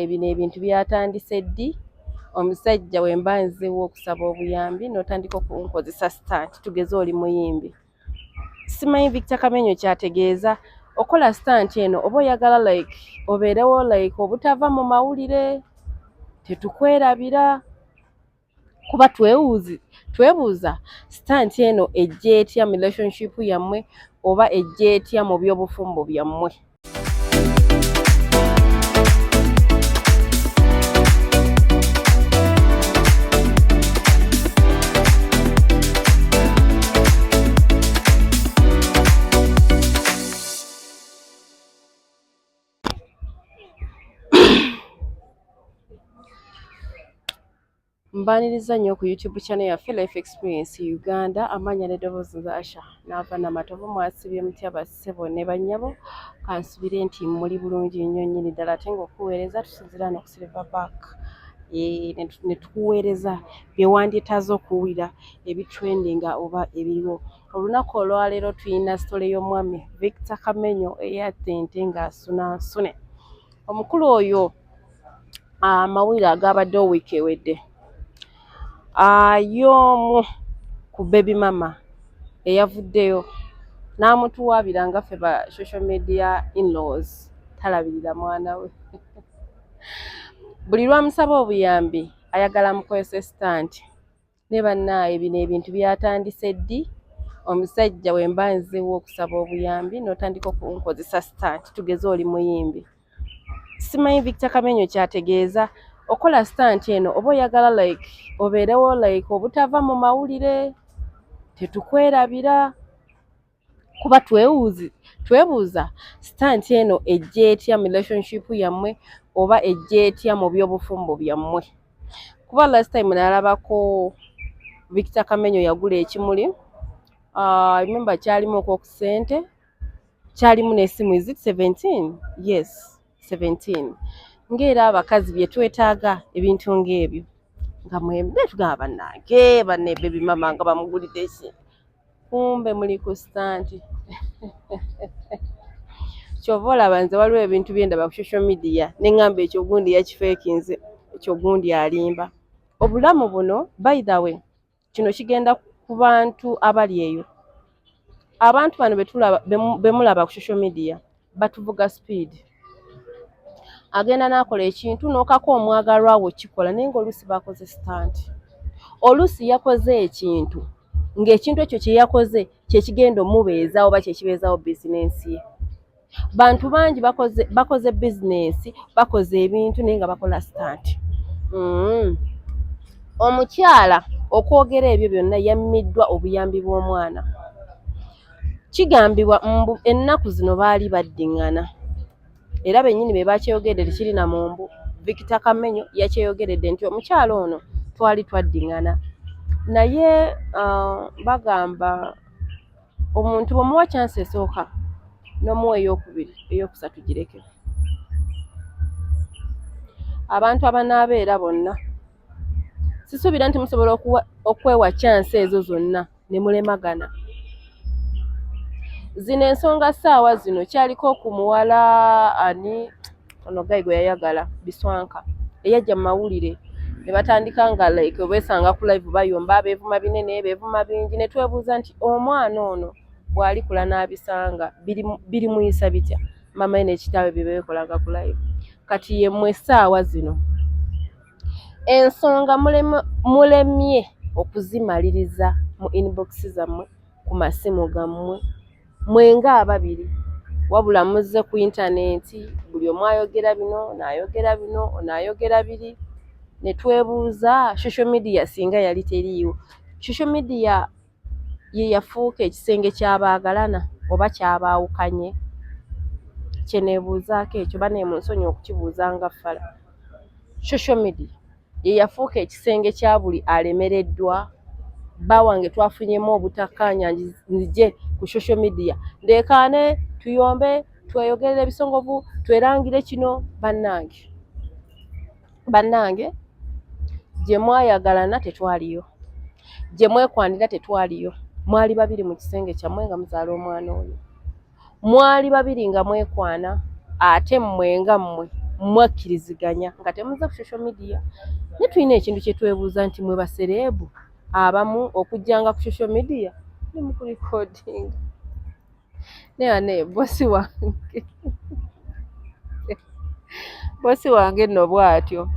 Bino ebintu byatandise ddi? Omusajja wemba nzewo okusaba obuyambi n'otandika okunkozesa stunt, tugeze oli muyimbi. Simanyi Victor Kamenyo kyategeeza okola stunt eno oba oyagala like obeerewo like obutava mu mawulire, tetukwerabira kuba twebuuza stunt eno ejja etya mu relationship yammwe oba ejja etya mu by'obufumbo byammwe. Mbaniriza nnyo ku YouTube channel yaffe Life Experience Uganda. Amanya n'eddoboozi nze Asha naava Namatovu. Mwasibye mutya bassebo ne bannyabo? Kansubire nti muli bulungi nnyo nnyini ddala, ate ng'okuweereza tusinziira no ku Silver Back ne tukuweereza bye wandyetaaze okuwulira ebitrendinga oba ebiriwo. Olunaku olwaleero tulina sitole y'omwami Victor Kamenyo eyatta ente ng'asunansune. Omukulu oyo amawulire agabaddewo wiiki ewedde, y'omu ku baby mama eyavuddeyo n'amutuwaabira nga ffe ba social media in-laws talabirira mwana we. Buli lw'amusaba obuyambi ayagala amukozese stunt. Naye bannaaye bino ebintu byatandise ddi? Omusajja wemba nzewo okusaba obuyambi n'otandika okunkozesa stunt, tugeze oli muyimbi. Simanyi Victor Kamenyo kyategeeza okola stunt eno oba oyagala like obeerewo like obutava mu mawulire, tetukwerabira kuba twebuuza stunt eno ejja etya mu relationship yammwe oba ejja etya mu by'obufumbo byammwe. Kuba last time nalabako Victor Kamenyo yagula ekimuli, I remember kyalimu okw'okusente, kyalimu n'essimu, is it 17? Yes, 17. Ng'era abakazi bye twetaaga ebintu ng'ebyo nga mwembe tugamba bannange banne baby mama nga bamugulidde ki, kumbe muli ku stunt. Ky'ova olaba nze waliwo ebintu bye ndaba ku social media ne ŋŋamba ekyo gundi yakifeekinze, ekyo gundi alimba. Obulamu buno, by the way, kino kigenda ku bantu abali eyo. Abantu bano be mulaba ku social media batuvuga speed. Agenda n'akola ekintu n'okaka omwagalwa wo kikola, naye ng'oluusi bakoze stunt. Oluusi yakoze ekintu ng'ekintu ekyo kye yakoze kye kigenda omubeezaawo oba kye kibeezaawo bizinensi ye. Bantu bangi bakoze bizinensi, bakoze ebintu naye nga bakola stunt. Omukyala okwogera ebyo byonna yammiddwa obuyambi bw'omwana. Kigambibwa mbu ennaku zino baali baddiŋŋana era bennyini be bakyogeredde, tekiri na mu mbu. Victor Kamenyo yakyeyogeredde nti omukyala ono twali twaddiŋŋana, naye bagamba omuntu bw'omuwa chance esooka n'omuwa ey'okubiri, ey'okusatu gireke. Abantu abanaabeera bonna sisuubira nti musobola okwewa chance ezo zonna ne mulemagana. Zino ensonga ssaawa zino kyaliko ku muwala ani ono guy gwe yayagala Biswanka eyajja mu mawulire ne batandika nga like obeesanga ku live bayomba, beevuma binene, beevuma bingi, ne twebuuza nti omwana ono bw'alikula n'abisanga birimuyisa bitya? Maama we ne kitaawe bye beekolanga ku live. Kati ye mmwe essaawa zino ensonga mulemye okuzimaliriza mu inbox zammwe, ku masimu gammwe mwe ng'ababiri, wabula muzze ku intaneti buli omu ayogera bino n'ayogera bino ono ayogera biri, ne twebuuza social media singa yali teriiwo. Social media ye yafuuka ekisenge ky'abaagalana oba ky'abaawukanye? Kye neebuuzaako ekyo, bannaye munsonyiwe okukibuuza nga ffala. Social media ye yafuuka ekisenge kya buli alemereddwa. Bba wange twafunyemu obutakkaanya, nzije ku social media ndeekaane, tuyombe, tweyogerere ebisongovu, twerangire kino. Bannange, bannange gye mwayagalana tetwaliyo, gye mwekwanira tetwaliyo. Mwali babiri mu kisenge kyammwe nga muzaala omwana oyo, mwali babiri nga mwekwana, ate mmwe nga mmwe Mwakkiriziganya nga temuze ku social media, naye tulina ekintu kye twebuuza nti mwe ba celeb abamu okujjanga ku social media ne mukurecordinga. Naye naye bosi wange nno bw'atyo.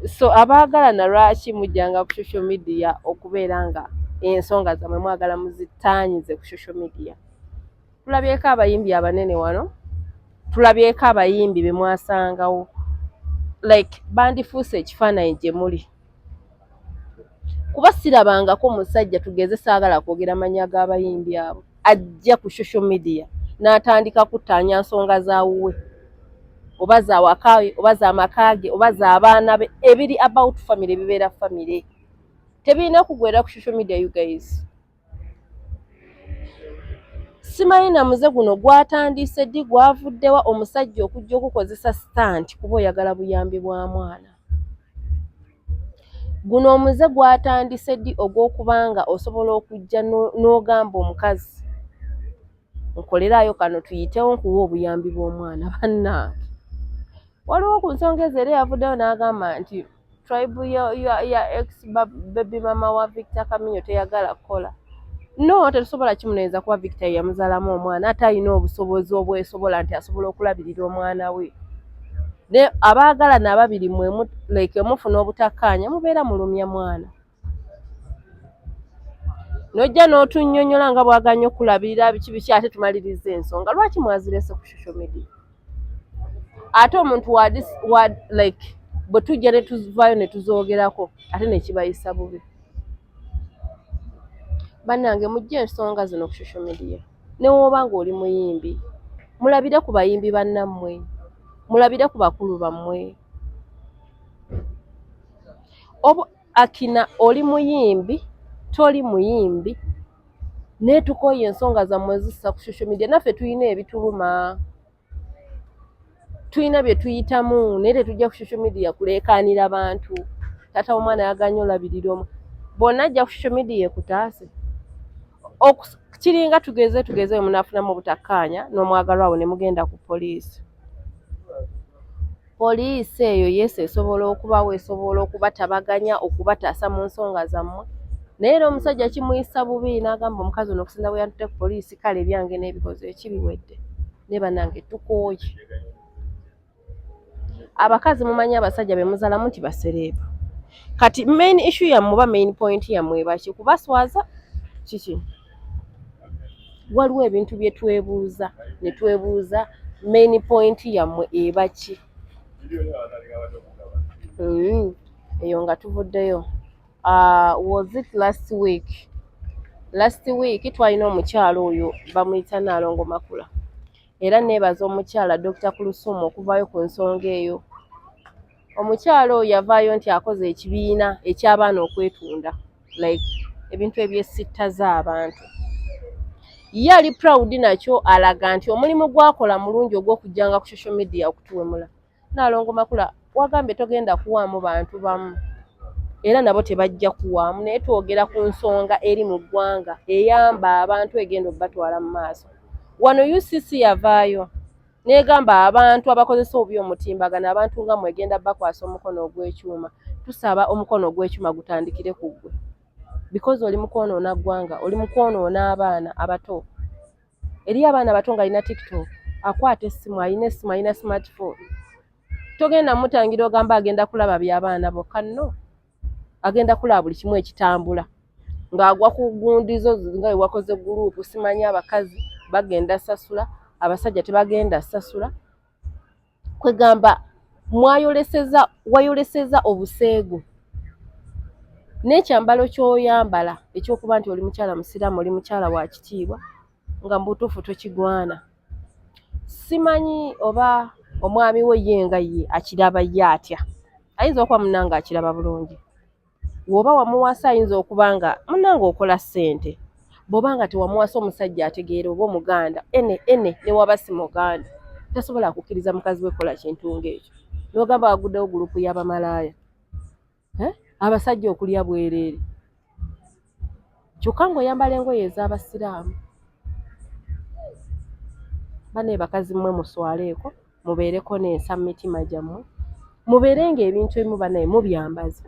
So abaagalana, lwaki mujjanga ku social media okubeera nga ensonga zammwe mwagala muzitaanyize ku social media? Tulabyeko abayimbi abanene wano, tulabyeko abayimbi be mwasangawo, like bandifuuse ekifaananyi gye muli, kuba sirabangako musajja, tugeze, saagala kwogera mannya g'abayimbi abo, ajja ku social media n'atandika kuttaanya nsonga za wuwe oba za waka oba za maka ge oba z'abaana be. Ebiri about family bibeera family, tebirina kugwera ku social media. You guys, simanyi na muze guno gwatandise ddi, gwavuddewa, omusajja okujja okukozesa stunt kuba oyagala buyambi bwa mwana. Guno omuze gwatandise ddi ogw'okubanga osobola okujja n'ogamba omukazi, "Nkoleraayo kano tuyitewo, nkuwa obuyambi bw'omwana"? Bannange, waliwo ku nsonga ezo era yavuddeyo n'agamba nti tribe ya ex baby mama wa Victor Kaminyo teyagala kukola. No, tetusobola kimunenyeza kuba Victor yamuzaalamu omwana, ate alina obusobozi obwesobola nti asobola okulabirira omwana we. Ne abaagalana ababiri mwe like mufuna obutakkaanya, mubeera mulumya mwana. N'ojja n'otunnyonnyola nga bw'aganye okulabirira biki biki, ate tumaliriza ensonga lwaki mwazirese ku social media? Ate omuntu wa like bwe tujja ne tuvaayo ne tuzoogerako, ate ne kibayisa bubi. Bannange, mujje ensonga zino ku social media. Ne w'oba ng'oli muyimbi, mulabire ku bayimbi bannammwe, mulabire ku bakulu bammwe. Oba akina oli muyimbi, toli muyimbi, naye tukooye ensonga zammwe zissa ku social media. Naffe tulina ebituluma, tulina bye tuyitamu, naye tetujja ku social media kuleekaanira bantu. Taata w'omwana yaganye olabirira omu, bonna ajja ku social media ekutaase. Kiringa tugeze we munaafunamu obutakkaanya n'omwagalwa wo ne mugenda ku poliisi. Poliisi eyo yes, esobola okubawo, esobola okubatabaganya, okubataasa mu nsonga zammwe, naye era omusajja kimuyisa bubi n'agamba, "Omukazi ono okusinza bwe yantutte ku poliisi, kale ebyange n'ebikoze ekibiwedde." Ne bannange, tukooye. Abakazi, mumanyi abasajja be muzaalamu nti ba celeb. Kati main issue yammwe oba main point yammwe ebaki? Kubaswaza kiki? Waliwo ebintu bye twebuuza ne twebuuza, main point yammwe eba ki? Eyo nga tuvuddeyo. Was it last week? Last week twalina omukyala oyo bamuyita Naalongo Makula, era neebaza omukyala Dr. Kulusumu okuvaayo ku nsonga eyo. Omukyala oyo yavaayo nti akoze ekibiina eky'abaana okwetunda, like ebintu ebyesittaza abantu. Ye ali proud nakyo, alaga nti omulimu gwakola mulungi ogw'okujjanga ku social media okutuwemula. Naalongo Makula, wagambye togenda kuwaamu bantu bamu, era nabo tebajja kuwaamu, naye twogera ku nsonga eri mu ggwanga eyamba abantu, egenda obbatwala mu maaso. Wano UCC yavaayo n'egamba abantu abakozesa obubi omutimbagano, abantu nga mwegenda bakwasa omukono ogw'ekyuma. Tusaba omukono ogw'ekyuma gutandikire ku ggwe, because oli mu kwonoona ggwanga, oli mu kwonoona abaana abato. Eriyo abaana bato ng'alina TikTok, akwata essimu, alina essimu, alina smartphone. Togenda mutangira ogamba agenda kulaba by'abaana bokka. Nno agenda kulaba buli kimu ekitambula ng'agwa ku gundizo nga bwe wakoze group. Simanyi abakazi bagenda sasula, abasajja tebagenda sasula. Kwegamba mwayoleseza, wayoleseza obuseegu n'ekyambalo ky'oyambala ekyokuba nti oli mukyala musiraamu, oli mukyala wa kitiibwa, nga mu butuufu tokigwana. Simanyi oba omwami we ye nga ye akiraba ye atya. Ayinza okuba munnange akiraba bulungi. Bw'oba wamuwasa, ayinza okuba nga munnange okola ssente. Bw'oba nga tewamuwasa, omusajja ategeera oba omuganda ene ene, ne waba si muganda, tasobola kukkiriza mukazi we kukola kintu ng'ekyo. N'ogamba waguddewo group y'abamalaaya, abasajja okulya bwereere, kyokka ng'oyambala engoye ez'abasiraamu. Bannaye bakazi mmwe, muswaleeko. Mubeereko n'ensa mu mitima gyammwe, mubeere ng'ebintu ebimu bannaye mubyambaza.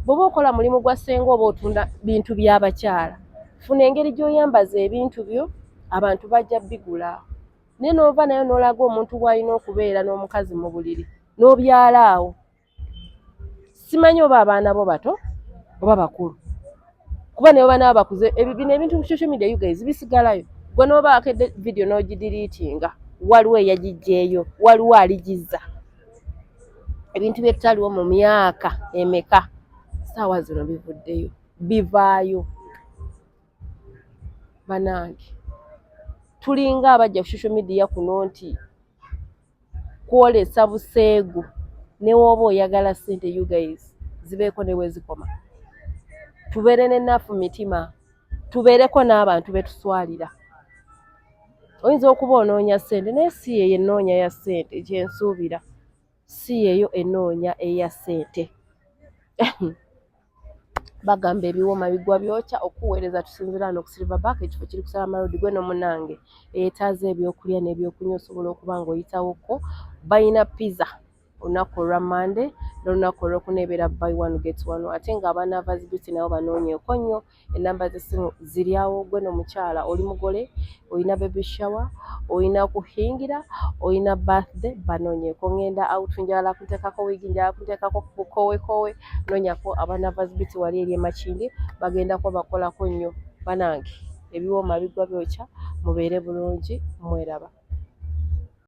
Bw'oba okola mulimu gwa ssenga oba otunda bintu by'abakyala, funa engeri gy'oyambaza ebintu byo, abantu bajja bigula. Naye n'ova nayo n'olaga omuntu bw'alina okubeera n'omukazi mu buliri n'obyala awo. Simanyi oba abaana bo bato oba bakulu, kuba ne baba nabo bakuze, bino ebintu ku social media, you guys, bisigalayo. Gwe n'oba akedde video n'ogideletinga, waliwo eyagijjeeyo, waliwo aligizza. Ebintu bye tutaliwo mu myaka emeka, saawa zino bivuddeyo, bivaayo. Banange, tulinga abajja ku social media kuno nti kwolesa buseegu. Ne wooba oyagala ssente, you guys, zibeeko ne we zikoma. Tubeere n'ennaafu mitima, tubeereko n'abantu be tuswalira. Oyinza okuba onoonya ssente, naye si yeyo ennoonya ya ssente gyensuubira, si yeyo ennoonya eya ssente. Bagamba ebiwooma bigwa byokya. Okuweereza tusinziira wano ku Silver Back, ekifo kiri ku Salama Road. Gwe n'omunange eyeetaaza ebyokulya n'ebyokunywa, osobola okuba ng'oyitawokko. Balina pizza olunaku olwa Mande n'olunaku olwokuna ebeera buy one get one. Ate nga aba Navas Beauty nabo banoonyeeko nnyo, ennamba z'essimu ziri awo. Gwe n'omukyala oli mugole, olina baby shower, olina kuhingira, olina birthday, banoonyeeko. Ngenda out, njagala kunteekako wig, njagala kunteekako bukowekowe, noonyako aba Navas Beauty wali eri e Makindye, bagenda kuba bakolako nnyo. Banange, ebiwooma bigwa byokya. Mubeere bulungi, mweraba.